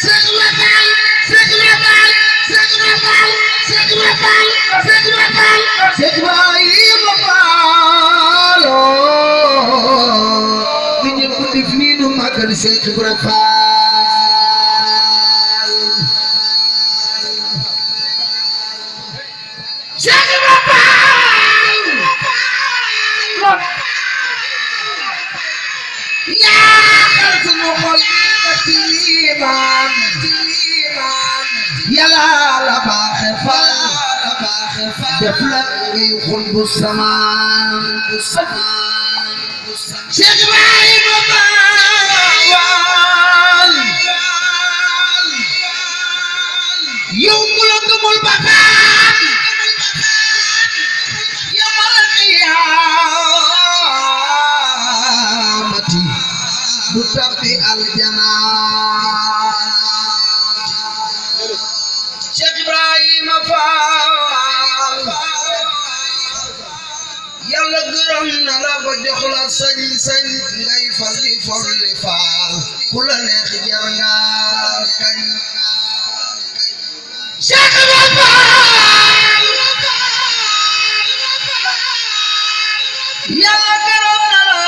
Cheikh Ibra Fall Cheikh Ibra Fall yaa xal sunu xol tiimaan yàlla la baaxe Fall def la ngay xul bu samaan Cheikh Ibra Fall yow ku la gëmul ba faat yawmal qiyaamati du tabbi aljana Cheikh Ibrahima Fall yàlla gërëm na la ba jox la sañ-sañ ngay fal di folli faal ku la neex jar nga kañ Cheikh Ibra Fall yàlla gërëm na la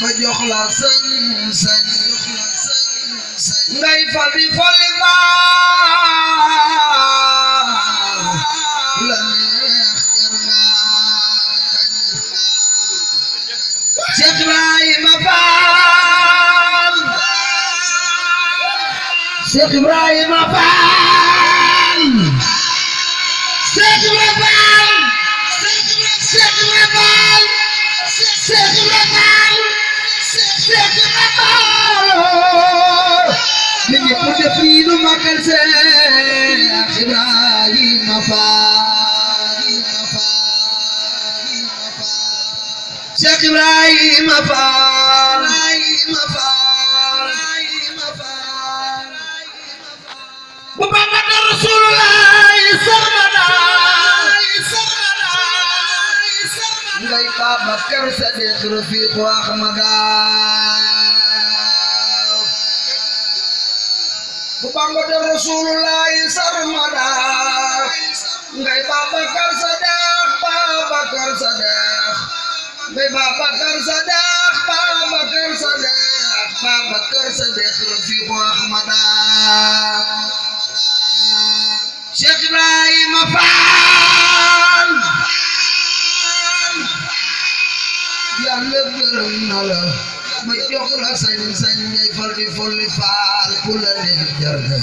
ba jox la sañ-sañ ngay fal di folli faal ku la neex jar nga kañ Cheikh Ibrahima Fall Cheikh Ibrahima Fall Cheikh Ibra Fall Cheikh Ibra Fall Cheikh Ibra Fall Cheikh Ibra Fall li ñëpp def yi nu magal Cheikh Ibrahima Fall Cheikh Ibrahima Fall bu Bamba Rasulullah sarmada ngay Babakar Sadiq Rafiq Ahmada bu Bamba Rasulullah sarmada ngay Babakar Sadiq ngay Babakar Sadiq Rafiq Ahmada Cheikh Ibrahima Fall yàlla gërëm na la ba jox la sañ-sañ ngay fal di folli faal ku la neex jar nga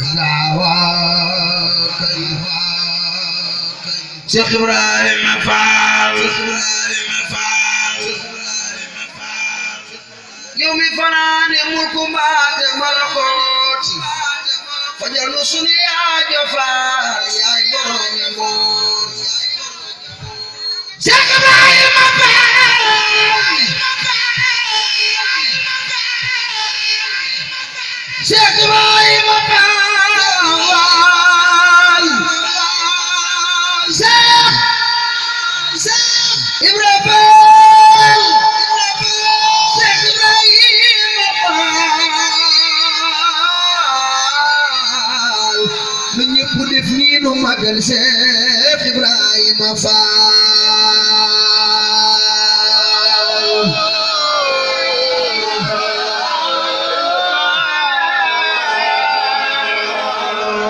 kay Cheikh Ibrahima Fall yow mi fanaane mulku mbaate malakooti fajal nu sunu aajo Fall yaay borom ngoot Cheikh Ibrahima Fall Cheikh Ibrahima Fall Cheikh Ibra Fall Cheikh Ibrahima Fall lu ñëpp def nii nu magal Cheikh Ibrahima Fall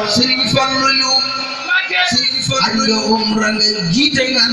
Serigne Fallu lu Serigne Fallu umra nga jiite nga